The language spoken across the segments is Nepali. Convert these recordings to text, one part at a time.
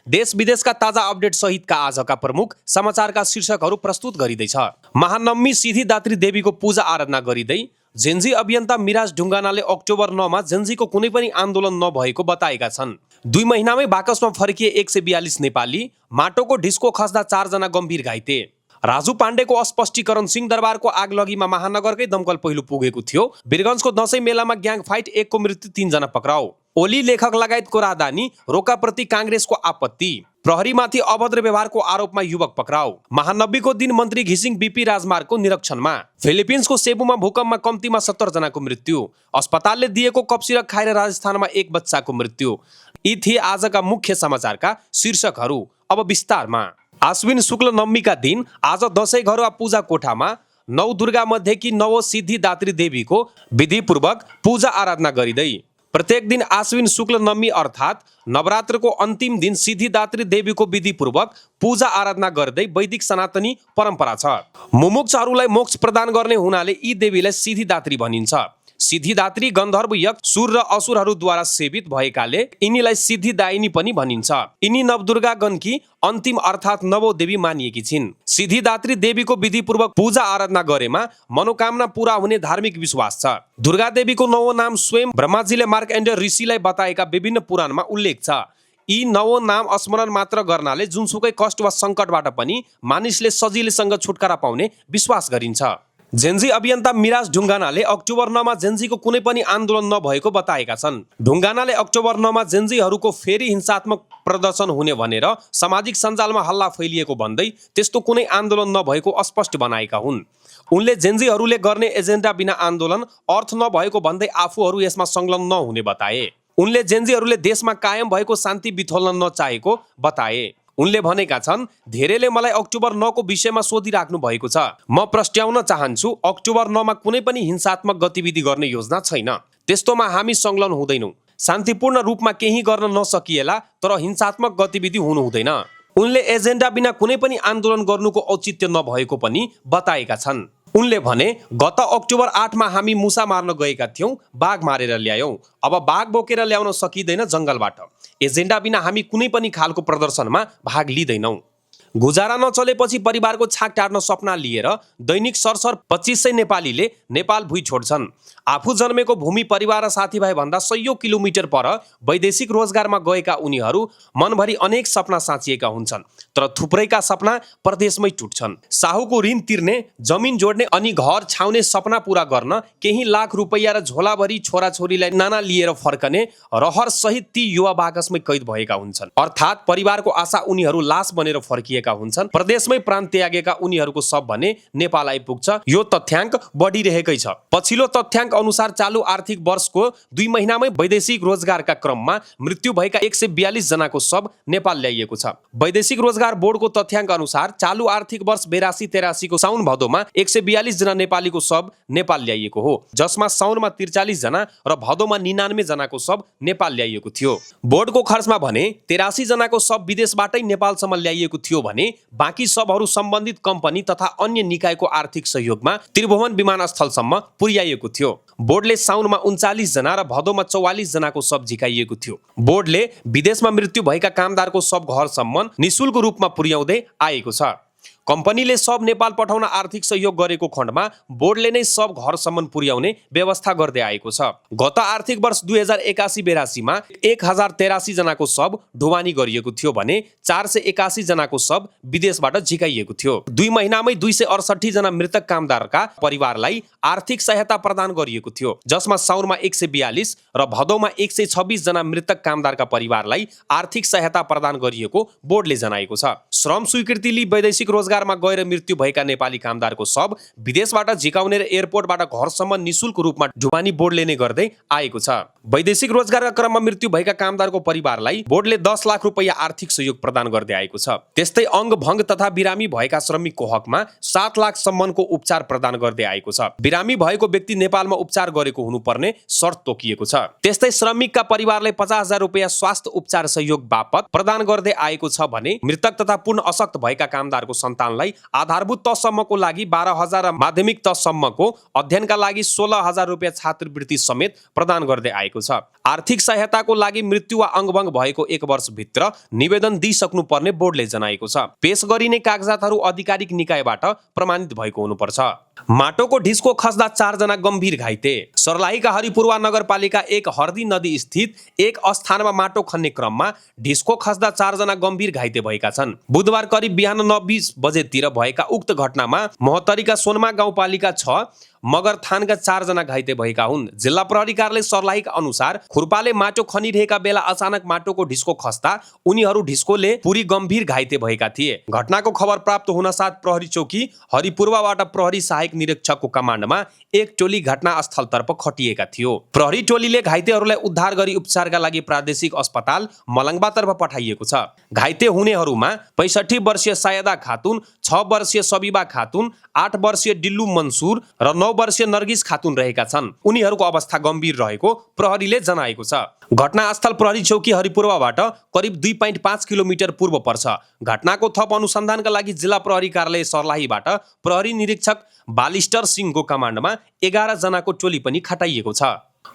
देश विदेशका ताजा अपडेट सहितका आजका प्रमुख समाचारका शीर्षकहरू प्रस्तुत गरिँदैछ। महानवमी सिद्धिदात्री देवीको पूजा आराधना गरिँदै जेन्जी अभियन्ता मिराज ढुङ्गानाले अक्टोबर 9 मा जेन्जीको कुनै पनि आन्दोलन नभएको बताएका छन्। 2 महिनामै बाकसमा फर्किए 142 नेपाली, माटोको ढिस्को खस्दा 4 जना गम्भीर घाइते। राजु पाण्डेको अस्पष्टीकरण सिंहदरबारको आगलगीमा महानगरकै दमकल पहिलो पुगेको थियो। वीरगञ्जको दशैं मेलामा ग्याङ फाइट 1 को मृत्यु 3 जना पक्राउ। ओली लेखक लगायतको राजधानी रोकाप्रति काङ्ग्रेसको आपत्ति। प्रहरीमाथि अभद्र व्यवहारको आरोपमा युवक पक्राउ। महानवमीको दिन मन्त्री घिसिङ बीपी राजमार्गको निरीक्षणमा। फिलिपिन्सको सेबुमा भूकम्पमा कम्तीमा 70 जनाको मृत्यु। अस्पतालले दिएको कपसिरक खाएर राजस्थानमा 1 बच्चाको मृत्यु। यी थिए आजका मुख्य समाचारका शीर्षकहरू। अब विस्तारमा। आश्विन शुक्ल नवमीका दिन आज दशैं घरवा पूजा कोठामा नौ दुर्गा मध्येकी नव सिद्धिदात्री देवीको विधिपूर्वक पूजा आराधना गरिँदै प्रत्येक दिन आश्विन शुक्ल नवमी अर्थात् नवरात्रको अन्तिम दिन सिद्धिदात्री देवीको विधिपूर्वक पूजा आराधना गर्दै वैदिक सनातनी परम्परा छ। मुमुक्षहरूलाई मोक्ष प्रदान गर्ने हुनाले यी देवीलाई सिद्धिदात्री भनिन्छ। सिद्धिदात्री गन्धर्व यक्ष सुर र असुरहरूद्वारा सेवित भएकाले यिनीलाई सिद्धिदायिनी पनि भनिन्छ। यिनी नवदुर्गागणकी अन्तिम अर्थात् नवौ देवी मानिएकी छिन्। सिद्धिदात्री देवीको विधिपूर्वक पूजा आराधना गरेमा मनोकामना पूरा हुने धार्मिक विश्वास छ। दुर्गा देवीको नवो नाम स्वयं ब्रह्माजीले मार्कण्डेय ऋषिलाई बताएका विभिन्न पुराणमा उल्लेख छ। यी नवो नाम स्मरण मात्र गर्नाले जुनसुकै कष्ट वा सङ्कटबाट पनि मानिसले सजिलैसँग छुटकारा पाउने विश्वास गरिन्छ। जेन्जी अभियन्ता मिराज ढुङ्गानाले अक्टोबर 9 मा जेन्जीको कुनै पनि आन्दोलन नभएको बताएका छन्। ढुङ्गानाले अक्टोबर 9 मा जेन्जीहरूको फेरि हिंसात्मक प्रदर्शन हुने भनेर सामाजिक सञ्जालमा हल्ला फैलिएको भन्दै त्यस्तो कुनै आन्दोलन नभएको स्पष्ट बनाएका हुन्। उनले जेन्जीहरूले गर्ने एजेन्डा बिना आन्दोलन अर्थ नभएको भन्दै आफूहरू यसमा संलग्न नहुने बताए। उनले जेन्जीहरूले देशमा कायम भएको शान्ति बिथोल्न नचाहेको बताए। उनले भनेका छन्, धेरैले मलाई अक्टोबर 9 को विषयमा सोधिराख्नु भएको छ। म प्रस्ट्याउन चाहन्छु, अक्टोबर 9 मा कुनै पनि हिंसात्मक गतिविधि गर्ने योजना छैन। त्यस्तोमा हामी संलग्न हुँदैनौँ। शान्तिपूर्ण रूपमा केही गर्न नसकिएला तर हिंसात्मक गतिविधि हुनु हुँदैन। उनले एजेन्डा बिना कुनै पनि आन्दोलन गर्नुको औचित्य नभएको पनि बताएका छन्। उनले भने, गत अक्टोबर 8 मा हामी मुसा मार्न गएका थियौँ, बाघ मारेर ल्यायौँ। अब बाघ बोकेर ल्याउन सकिँदैन जङ्गलबाट। एजेन्डा बिना हामी कुनै पनि खालको प्रदर्शनमा भाग लिँदैनौँ। गुजारा नचलेपछि परिवारको छाक टार्न सपना लिएर दैनिक सरसर 2500 नेपालीले नेपाल भुइँ छोड्छन्। आफू जन्मेको भूमि परिवार र साथीभाइ भन्दा 100 किलोमिटर पर वैदेशिक रोजगारमा गएका उनीहरू मनभरि अनेक सपना साँचिएका हुन्छन्, तर थुप्रैका सपना परदेशमै टुट्छन्। साहुको ऋण तिर्ने, जमिन जोड्ने अनि घर छाउने सपना पूरा गर्न केही लाख रुपैयाँ र झोलाभरि छोराछोरीलाई नाना लिएर फर्कने रहर सहित ती युवा बाकसमै कैद भएका हुन्छन्। अर्थात् परिवारको आशा उनीहरू लास बनेर फर्किएका हुन्छन्। प्रदेशमै प्राण त्यागेका उनीहरूको शव भने नेपाल आइपुग्छ। यो तथ्याङ्क बढिरहेकै छ। पछिल्लो तथ्याङ्क अनुसार चालु आर्थिक वर्षको 2 महिनामै वैदेशिक रोजगारका क्रममा मृत्यु भएका 142 जनाको शव नेपाल ल्याइएको छ। वैदेशिक रोजगार बोर्डको तथ्याङ्क अनुसार चालु आर्थिक वर्ष 82-83 को साउन भदौमा 142 जना नेपालीको शव नेपाल ल्याइएको हो, जसमा साउनमा 43 जना र भदौमा 99 जनाको शव नेपाल ल्याइएको थियो। बोर्डको खर्चमा भने 83 जनाको शव विदेशबाटै नेपालसम्म ल्याइएको थियो भने बाँकी शवहरू सम्बन्धित कम्पनी तथा अन्य निकायको आर्थिक सहयोगमा त्रिभुवन विमानस्थलसम्म पुर्याइएको थियो। बोर्डले साउनमा 39 जना र भदौमा 44 जनाको शव झिकाइएको थियो। बोर्डले विदेशमा मृत्यु भएका कामदारको शव घरसम्म निशुल्क रूपमा पुर्याउँदै आएको छ। कम्पनीले शव नेपाल पठाउन आर्थिक सहयोग गरेको खण्डमा बोर्डले नै शव घरसम्म पुर्याउने व्यवस्था गर्दै आएको छ। गत आर्थिक वर्ष 2081-82 मा 1083 जनाको शव ढुवानी गरिएको थियो भने 481 जनाको शव विदेशबाट झिकाइएको थियो। 2 महिनामै 268 जना मृतक कामदारका परिवारलाई आर्थिक सहायता प्रदान गरिएको थियो, जसमा साउनमा 142 र भदौमा 126 जना मृतक कामदारका परिवारलाई आर्थिक सहायता प्रदान गरिएको बोर्डले जनाएको छ। श्रम स्वीकृति लिई वैदेशिक रोजगारमा गएर मृत्यु भएका नेपाली कामदारको शव विदेशबाट झिकाउने र एयरपोर्टबाट घरसम्म निशुल्क रूपमा ढुवानी बोर्डले नै गर्दै आएको छ। वैदेशिक रोजगारका क्रममा मृत्यु भएका कामदारको परिवारलाई बोर्डले 10 लाख रुपैयाँ आर्थिक सहयोग प्रदान गर्दै आएको छ। त्यस्तै अङ्ग भङ्ग तथा बिरामी भएका श्रमिकको हकमा 7 लाख सम्मको उपचार प्रदान गर्दै आएको छ। बिरामी भएको व्यक्ति नेपालमा उपचार गरेको हुनुपर्ने शर्त तोकिएको छ। त्यस्तै श्रमिकका परिवारलाई 50,000 रुपैयाँ स्वास्थ्य उपचार सहयोग बापत प्रदान गर्दै आएको छ भने मृतक तथा सम्पूर्ण अशक्त भएका कामदारको सन्तानलाई आधारभूत तहसम्मको लागि 12,000 र माध्यमिक तहसम्मको अध्ययनका लागि 16,000 रुपियाँ छात्रवृत्ति समेत प्रदान गर्दै आएको छ। आर्थिक सहायताको लागि मृत्यु वा अङ्गभङ्ग भएको 1 वर्षभित्र निवेदन दिइसक्नुपर्ने बोर्डले जनाएको छ। पेश गरिने कागजातहरू आधिकारिक निकायबाट प्रमाणित भएको हुनुपर्छ। माटोको ढिस्को खस्दा 4 जना गम्भीर घाइते। सर्लाहीका हरिपुरवा नगरपालिका 1 हर्दी नदी स्थित एक स्थानमा माटो खन्ने क्रममा ढिस्को खस्दा 4 जना गम्भीर घाइते भएका छन्। बुधबार करिब बिहान 9:20 बजेतिर भएका उक्त घटनामा मोहतरीका सोनमा गाउँपालिका 6 मगरथानका 4 जना घाइते भएका हुन्। जिल्ला प्रहरी कार्यालय सर्लाहीका अनुसार खुर्पाले माटो खनिरहेका बेला अचानक माटोको ढिस्को खस्दा उनीहरू ढिस्कोले पुरी गम्भीर घाइते भएका थिए। घटनाको खबर प्राप्त हुन साथ प्रहरी चौकी हरिपुरवाबाट प्रहरी सहायक निरीक्षकको कमान्डमा एक टोली घटनास्थलतर्फ खटिएका थियो। प्रहरी टोलीले घाइतेहरूलाई उद्धार गरी उपचारका लागि प्रादेशिक अस्पताल मलङ्बातर्फ पठाइएको छ। घाइते हुनेहरूमा 65 वर्षीय सायदा खातुन, 6 वर्षीय सबिबा खातुन, 8 वर्षीय डिल्लु मन्सुर र 9 वर्षीय नर्गिस खातुन रहेका छन्। उनीहरूको अवस्था गम्भीर रहेको प्रहरीले जनाएको छ। घटनास्थल प्रहरी चौकी हरिपुरवाबाट करिब 2.5 किलोमिटर पूर्व पर्छ। घटनाको थप अनुसन्धानका लागि जिल्ला प्रहरी कार्यालय सर्लाहीबाट प्रहरी निरीक्षक बालिस्टर सिंहको कमान्डमा 11 जनाको टोली पनि खटाइएको छ।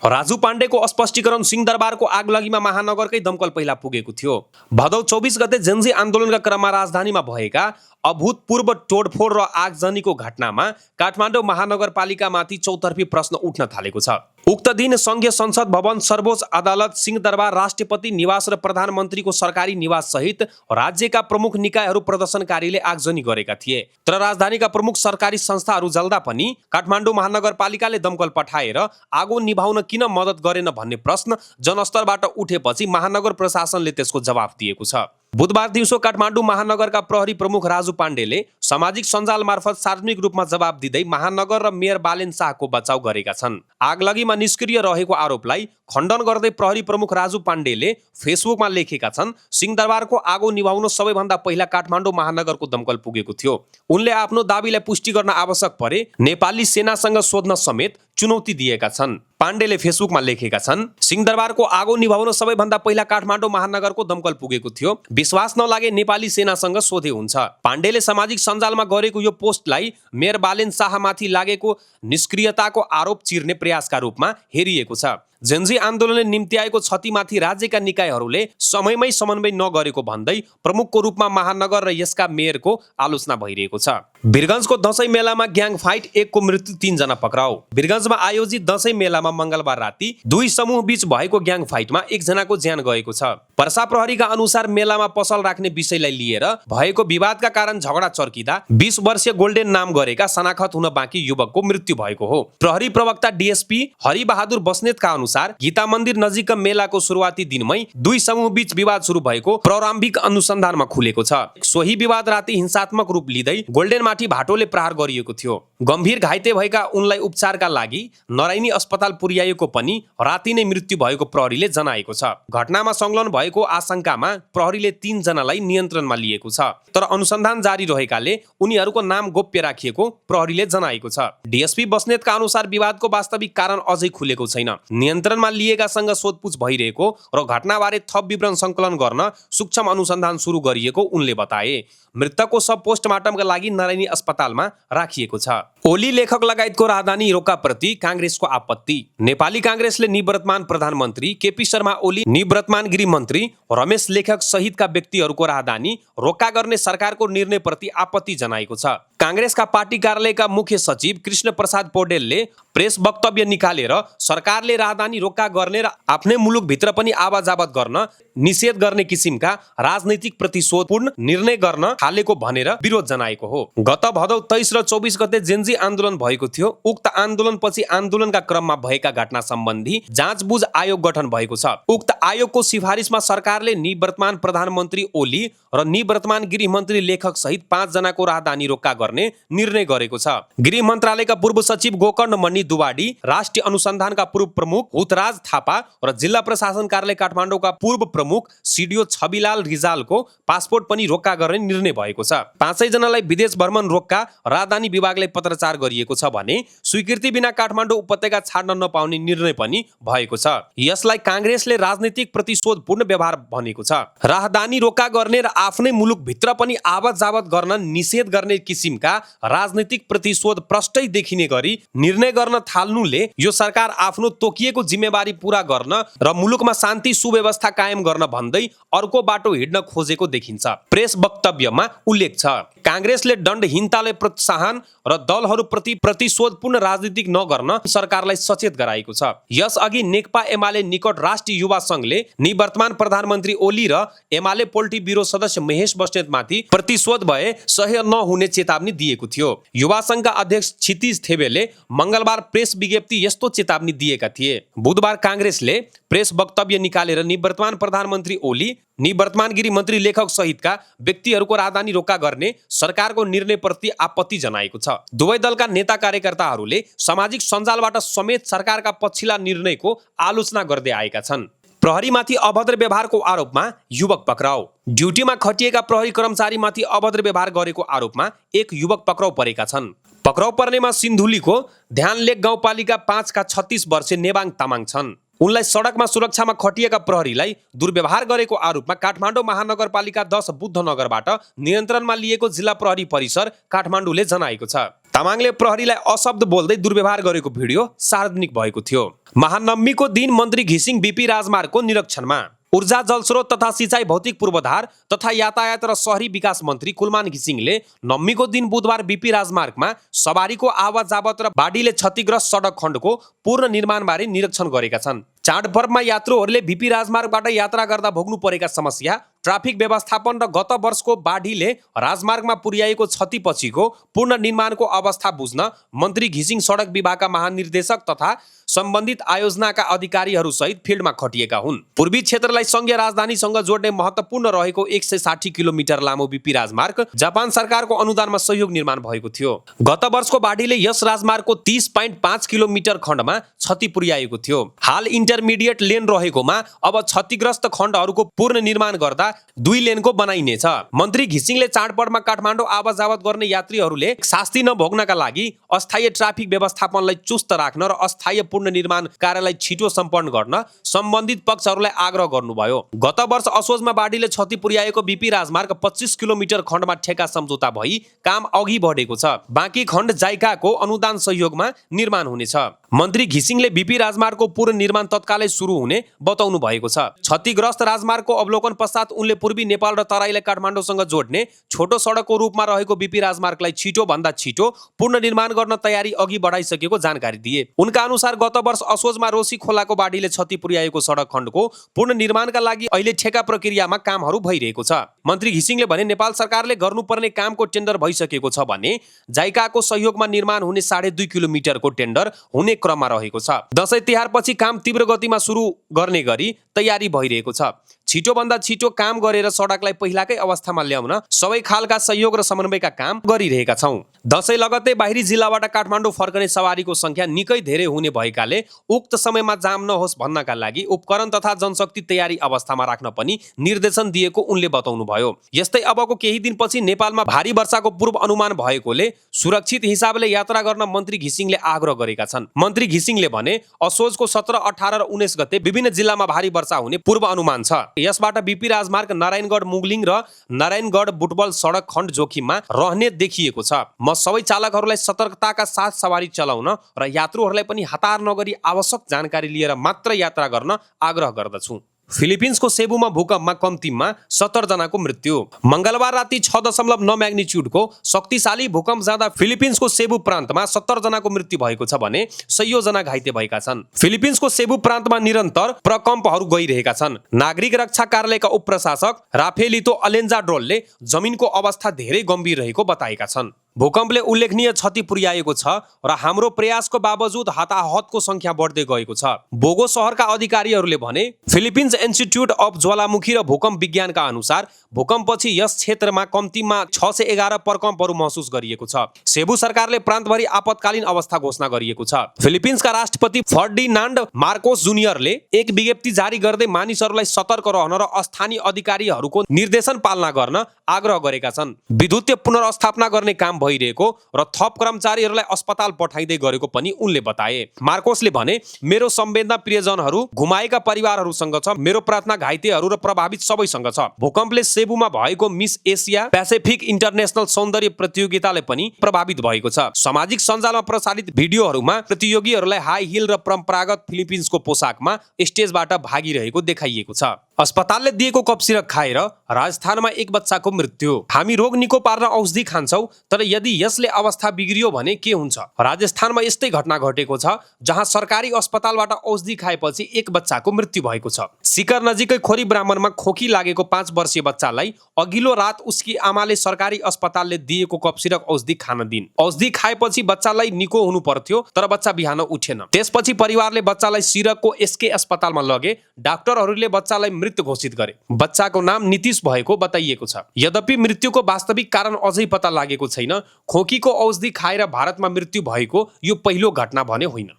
राजु पाण्डेको स्पष्टीकरण। सिंहदरबारको आगलगीमा महानगरकै दमकल पहिला पुगेको थियो। भदौ 24 गते जेन्जी आन्दोलनका क्रममा राजधानीमा भएका अभूतपूर्व तोडफोड र आगजनीको घटनामा काठमाडौँ महानगरपालिकामाथि चौतर्फी प्रश्न उठ्न थालेको छ। उक्त दिन संघीय संसद भवन, सर्वोच्च अदालत, सिंहदरबार, राष्ट्रपति निवास र प्रधानमन्त्रीको सरकारी निवास सहित राज्यका प्रमुख निकायहरू प्रदर्शनकारीले आगजनी गरेका थिए। तर राजधानीका प्रमुख सरकारी संस्थाहरू जल्दा पनि काठमाडौँ महानगरपालिकाले दमकल पठाएर आगो निभाउन किन मद्दत गरेन भन्ने प्रश्न जनस्तरबाट उठेपछि महानगर प्रशासनले त्यसको जवाफ दिएको छ। बुधबार दिउँसो काठमाडौँ महानगरका प्रहरी प्रमुख राजु पाण्डेले सामाजिक सञ्जाल मार्फत सार्वजनिक रूपमा जवाब दिँदै महानगर र मेयर बालेन शाहको बचाउ गरेका छन्। आगलगीमा निष्क्रिय रहेको आरोपलाई खण्डन गर्दै प्रहरी प्रमुख राजु पाण्डेले फेसबुकमा लेखेका छन्, सिंहदरबारको आगो निभाउन सबैभन्दा पहिला काठमाडौँ महानगरको दमकल पुगेको थियो। उनले आफ्नो दाबीलाई पुष्टि गर्न आवश्यक परे नेपाली सेनासँग सोध्न समेत चुनौती दिएका छन्। पाण्डेले फेसबुकमा लेखेका छन्, सिंहदरबारको आगो निभाउन सबैभन्दा पहिला काठमाडौँ महानगरको दमकल पुगेको थियो। विश्वास नलागे नेपाली सेनासँग सोधे हुन्छ। पाण्डेले सामाजिक सञ्जालमा गरेको यो पोस्टलाई मेयर बालेन शाहमाथि लागेको निष्क्रियताको आरोप चिर्ने प्रयासका रूपमा हेरिएको छ। जेन्जी आन्दोलनले निम्त्याएको क्षतिमाथि राज्यका निकायहरूले समयमै समन्वय नगरेको भन्दै प्रमुखको रूपमा महानगर र यसका मेयरको आलोचना भइरहेको छ। वीरगञ्जको दशैं मेलामा ग्याङ फाइट, 1 को मृत्यु, 3 जना पक्राउ। वीरगञ्जमा आयोजित दशैं मेलामा मंगलबार राति 2 समूह बीच भएको ग्याङ फाइटमा 1 जनाको ज्यान गएको छ। पर्सा प्रहरीका अनुसार मेलामा पसल राख्ने विषयलाई लिएर भएको विवादका कारण झगडा चर्किँदा 20 वर्षीय गोल्डेन नाम गरेका शनाखत हुन बाँकी युवकको मृत्यु भएको हो। प्रहरी प्रवक्ता डीएसपी हरिबहादुर बस्नेतका अनुसार गीता मन्दिर नजिक मेलाको सुरुवाती दिनमै 2 समूह बीच विवाद सुरु भएको प्रारम्भिक अनुसन्धानमा खुलेको छ। सोही विवाद राति हिंसात्मक रूप लिँदै गोल्डेन माथि भाटोले प्रहार गरिएको थियो। गम्भीर घाइते भएका उनलाई उपचारका लागि नरायणी अस्पताल पुर्याइएको पनि राति नै मृत्यु भएको प्रहरीले जनाएको छ। घटनामा संलग्न भएको आशंकामा प्रहरीले 3 जनालाई नियन्त्रणमा लिएको छ। तर अनुसन्धान जारी रहेकाले उनीहरूको नाम गोप्य राखिएको प्रहरीले जनाएको छ। डीएसपी बस्नेतका अनुसार विवादको वास्तविक कारण अझै खुलेको छैन। नियन्त्रणमा लिएकासँग सोधपुछ भइरहेको र घटनाबारे थप विवरण सङ्कलन गर्न सूक्ष्म अनुसन्धान सुरु गरिएको उनले बताए। मृतकको सब पोस्टमार्टमका लागि नरायणी अस्पतालमा राखिएको छ। ओली लेखक लगायतको राजधानी रोकाप्रति काङ्ग्रेसको आपत्ति। नेपाली काङ्ग्रेसले निवर्तमान प्रधानमन्त्री केपी शर्मा ओली, निवर्तमान गृहमन्त्री रमेश लेखक सहितका व्यक्तिहरूको राजधानी रोका गर्ने सरकारको निर्णयप्रति आपत्ति जनाएको छ। काङ्ग्रेसका पार्टी कार्यालयका मुख्य सचिव कृष्ण प्रसाद पौडेलले प्रेस वक्तव्य निकालेर सरकारले राजधानी रोका गर्ने र आफ्नै मुलुकभित्र पनि आवाजावत गर्न निषेध गर्ने किसिमका राजनैतिक प्रतिशोधपूर्ण निर्णय गर्न थालेको भनेर विरोध जनाएको हो। गत भदौ 23 र 24 गते जेन्जी आन्दोलन भएको थियो। उक्त आन्दोलनपछि आन्दोलनका क्रममा भएका घटना सम्बन्धी जाँचबुझ आयोग गठन भएको छ। उक्त आयोगको सिफारिसमा सरकारले निवर्तमान प्रधानमन्त्री ओली र निवर्तमान गृहमन्त्री लेखक सहित 5 जनाको राजधानी रोका गर्न गर्ने निर्णय गरेको छ। गृह मन्त्रालयका पूर्व सचिव गोकर्ण मणि दुवाडी, राष्ट्रिय अनुसन्धानका पूर्व प्रमुख हुतराज थापा र जिल्ला प्रशासन कार्यालय काठमाडौँका पूर्व प्रमुख सिडिओ छविलाल रिजालको पासपोर्ट पनि रोक्का गर्ने निर्णय भएको छ। 5 जनालाई विदेश भ्रमण रोक्का राजधानी विभागलाई पत्राचार गरिएको छ भने स्वीकृति बिना काठमाडौँ उपत्यका छाड्न नपाउने निर्णय पनि भएको छ। यसलाई कांग्रेसले राजनीतिक प्रतिशोधपूर्ण व्यवहार भनेको छ। राजधानी रोक्का गर्ने र आफ्नै मुलुकभित्र पनि आवत जावत गर्न निषेध गर्ने किसिमका राजनीतिक प्रतिशोध प्रष्टै देखिने गरी निर्णय गर्न थाल्नुले यो सरकार आफ्नो तोकिएको जिम्मेवारी पूरा गर्न र मुलुकमा शान्ति सुव्यवस्था कायम गर्न भन्दै अर्को बाटो हिड्न खोजेको देखिन्छ। प्रेस वक्तव्यमा उल्लेख छ, कांग्रेसले दण्डहीनतालाई प्रोत्साहन र दलहरूप्रति प्रतिशोधपूर्ण राजनीति नगर्न सरकारलाई सचेत गराएको छ। यसअघि नेकपा एमाले निकट राष्ट्रिय युवा संघले निवर्तमान प्रधानमन्त्री ओली र एमाले पोलिटी ब्युरो सदस्य महेश बस्नेतमाथि प्रतिशोध भए सह्य नहुने चेतावनी दिएको थियो। युवा संघका अध्यक्ष क्षितिज थेबेले मंगलबार प्रेस विज्ञप्ति यस्तो चेतावनी दिएका थिए। बुधबार कांग्रेसले प्रेस वक्तव्य निकालेर निवर्तमान प्रधानमन्त्री ओली, निवर्तमान गृहमन्त्री लेखक सहितका व्यक्तिहरूको राजधानी रोक्का गर्ने सरकारको निर्णयप्रति आपत्ति जनाएको छ। दुवै दलका नेता कार्यकर्ताहरूले सामाजिक सञ्जालबाट समेत सरकारका पछिल्ला निर्णयको आलोचना गर्दै आएका छन्। प्रहरीमाथि अभद्र व्यवहारको आरोपमा युवक पक्राउ। ड्युटीमा खटिएका प्रहरी कर्मचारीमाथि अभद्र व्यवहार गरेको आरोपमा एक युवक पक्राउ परेका छन्। पक्राउ पर्नेमा सिन्धुलीको ध्यानलेक गाउँपालिका 5 का 36 वर्षीय नेबाङ तामाङ छन्। उनलाई सडकमा सुरक्षामा खटिएका प्रहरीलाई दुर्व्यवहार गरेको आरोपमा काठमाडौँ महानगरपालिका 10 बुद्धनगरबाट नियन्त्रणमा लिएको जिल्ला प्रहरी परिसर काठमाडौँले जनाएको छ। तामाङले प्रहरीलाई अशब्द बोल्दै दुर्व्यवहार गरेको भिडियो सार्वजनिक भएको थियो। महानवमीको दिन मन्त्री घिसिङ बीपी राजमार्गको निरीक्षणमा। ऊर्जा जलस्रोत तथा सिंचाई भौतिक पूर्वाधार तथा यातायात र शहरी विकास मन्त्री कुलमान घिसिङले नवमीको दिन बुधबार बीपी राजमार्गमा सवारीको आवाज जावत र बाढीले क्षतिग्रस्त सडक खण्डको पूर्ण निर्माणबारे निरीक्षण गरेका छन्। चाडपर्वमा यात्रुहरूले बीपी राजमार्गबाट यात्रा गर्दा भोग्नु परेका समस्या, ट्राफिक व्यवस्थापन र गत वर्षको बाढीले राजमार्गमा पुर्याएको क्षतिपछिको पूर्ण निर्माणको अवस्था बुझ्न मन्त्री घिसिङ सडक विभागका महानिर्देशक तथा सम्बन्धित आयोजनाका अधिकारीहरू सहित फिल्डमा खटिएका हुन्। पूर्वी क्षेत्रलाई संघीय राजधानीसँग जोड्ने महत्त्वपूर्ण रहेको 160 किलोमिटर लामो बीपी राजमार्ग जापान सरकारको अनुदानमा सहयोग निर्माण भएको थियो। गत वर्षको बाढीले यस राजमार्गको 30.5 किलोमिटर खण्डमा क्षति पुर्याएको थियो। हाल इन्टरमिडिएट लेन रहेकोमा अब क्षतिग्रस्त खण्डहरूको पूर्ण निर्माण गर्दा 2 लेनको बनाइनेछ। मन्त्री घिसिङले चाडपर्वमा काठमाडौँ आवाज जावत गर्ने यात्रीहरूले शास्ति नभोग्नका लागि अस्थायी ट्राफिक व्यवस्थापनलाई चुस्त राख्न र अस्थायी पूर्ण निर्माण कार्यलाई छिटो सम्पन्न गर्न सम्बन्धित पक्षहरूलाई आग्रह गर्नुभयो। गत वर्ष असोजमा बाढीले क्षति पुर्याएको बीपी राजमार्ग 25 किलोमिटर खण्डमा ठेका सम्झौता भई काम अघि बढेको छ। बाँकी खण्ड जाइकाको अनुदान सहयोगमा निर्माण हुनेछ। मन्त्री घिसिङले बीपी राजमार्गको पूर्ण निर्माण तत्कालै सुरु हुने बताउनु भएको छ। क्षतिग्रस्त राजमार्गको अवलोकन पश्चात उनले पूर्वी नेपाल र तराईलाई काठमाडौँसँग जोड्ने छोटो सडकको रूपमा रहेको बीपी राजमार्गलाई छिटो भन्दा छिटो पूर्ण निर्माण गर्न तयारी अघि बढाइसकेको जानकारी दिए। उनका अनुसार गत वर्ष असोजमा रोशी खोलाको बाढीले क्षति पुर्याएको सडक खण्डको पूर्ण निर्माणका लागि अहिले ठेका प्रक्रियामा कामहरू भइरहेको छ। मन्त्री घिसिङले भने नेपाल सरकारले गर्नुपर्ने कामको टेन्डर भइसकेको छ भने जाइकाको सहयोगमा निर्माण हुने 2.5 किलोमिटरको टेन्डर हुने क्रममा रहेको छ। दशैं तिहारपछि काम तीव्र गतिमा सुरु गर्ने गरी तयारी भइरहेको छ। छिटो भन्दा छिटो काम गरेर सडकलाई पहिलाकै अवस्थामा ल्याउन सबै खालका सहयोग र समन्वयका काम गरिरहेका छौं। दशैं लगत्तै बाहिरी जिल्लाबाट काठमाडौँ फर्कने सवारीको संख्या निकै धेरै हुने भएकाले उक्त समयमा जाम नहोस् भन्नका लागि उपकरण तथा जनशक्ति तयारी अवस्थामा राख्न पनि निर्देशन दिएको उनले बताउनुभयो। यस्तै अबको केही दिनपछि नेपालमा भारी वर्षाको पूर्व अनुमान भएकोले सुरक्षित हिसाबले यात्रा गर्न मन्त्री घिसिङले आग्रह गरेका छन्। मन्त्री घिसिङले भने असोजको 17, 18 र 19 गते विभिन्न जिल्लामा भारी वर्षा हुने पूर्व अनुमान छ। यसबाट बीपी राजमार्ग नारायणगढ मुगलिङ र नारायणगढ बुटबल सडक खण्ड जोखिममा रहने देखिएको छ। म सबै चालकहरूलाई सतर्कताका साथ सवारी चलाउन र यात्रुहरूलाई पनि हतार नगरी आवश्यक जानकारी लिएर मात्र यात्रा गर्न आग्रह गर्दछु। फिलिपिन्सको सेबुमा भूकम्पमा कम्तीमा 70 जनाको मृत्यु। मंगलबार राति 6.9 म्याग्निट्युडको शक्तिशाली भूकम्प जाँदा फिलिपिन्सको सेबु प्रान्तमा 70 जनाको मृत्यु भएको छ भने 100 जना घाइते भएका छन्। फिलिपिन्सको सेबु प्रान्तमा निरन्तर प्रकम्पहरू गइरहेका छन्। नागरिक रक्षा कार्यालयका उपप्रशासक राफेलितो अलेन्जाड्रोलले जमिनको अवस्था धेरै गम्भीर रहेको बताएका छन्। भूकम्पले उल्लेखनीय क्षति पुर्याएको छ र हाम्रो प्रयासको बावजुद हताहतको संख्या बढ्दै गएको छ। बोगो शहरका अधिकारीहरूले भने फिलिपिन्स इन्स्टिट्युट अफ ज्वालामुखी र भूकम्प विज्ञानका अनुसार भूकम्पपछि यस क्षेत्रमा कम्तीमा 611 प्रकम्पहरू महसुस गरिएको छ। सेबु सरकारले प्रान्तभरि आपतकालीन अवस्था घोषणा गरिएको छ। फिलिपिन्सका राष्ट्रपति फर्डिनान्ड मार्कोस जुनियरले एक विज्ञप्ति जारी गर्दै मानिसहरूलाई सतर्क रहन र स्थानीय अधिकारीहरूको निर्देशन पालना गर्न आग्रह गरेका छन्। विद्युतीय पुनर्स्थापना गर्ने काम भइरहेको र थप कर्मचारीहरूलाई अस्पताल पठाइँदै गरेको पनि उनले बताए। मार्कोसले भने मेरो संवेदना प्रियजनहरू गुमाएका परिवारहरूसँग छ, मेरो प्रार्थना घाइतेहरू र प्रभावित सबैसँग छ। भूकम्पले सेबुमा भएको मिस एसिया पेसिफिक इन्टरनेशनल सौन्दर्य प्रतियोगिताले पनि प्रभावित भएको छ। सामाजिक सञ्जालमा प्रसारित भिडियोहरूमा प्रतियोगीहरूलाई हाई हिल र परम्परागत फिलिपिन्सको पोसाकमा स्टेजबाट भागिरहेको देखाइएको छ। अस्पतालले दिएको कप सिरक खाएर राजस्थानमा एक बच्चाको मृत्यु। हामी रोग निको पार्न औषधि खान्छौं, तर यदि यसले अवस्था बिग्रियो भने के हुन्छ? राजस्थानमा यस्तै घटना घटेको छ जहाँ सरकारी अस्पतालबाट औषधि खाएपछि एक बच्चाको मृत्यु भएको छ। सिकर नजिकै खोरी ब्राह्मणमा खोकी लागेको 5 वर्षीय बच्चालाई अघिल्लो रात उसकी आमाले सरकारी अस्पतालले दिएको कप सिरक औषधि खान दिइन्। औषधि खाएपछि बच्चालाई निको हुनु पर्थ्यो, तर बच्चा बिहान उठेन। त्यसपछि परिवारले बच्चालाई सिरकको एसके अस्पतालमा लगे। डाक्टरहरूले बच्चालाई मृत घोषित गरे। बच्चाको नाम नीतिश भएको बताइएको छ। यद्यपि मृत्युको वास्तविक कारण अझै पत्ता लागेको छैन। खोकीको औषधि खाएर भारतमा मृत्यु भएको यो पहिलो घटना भने होइन।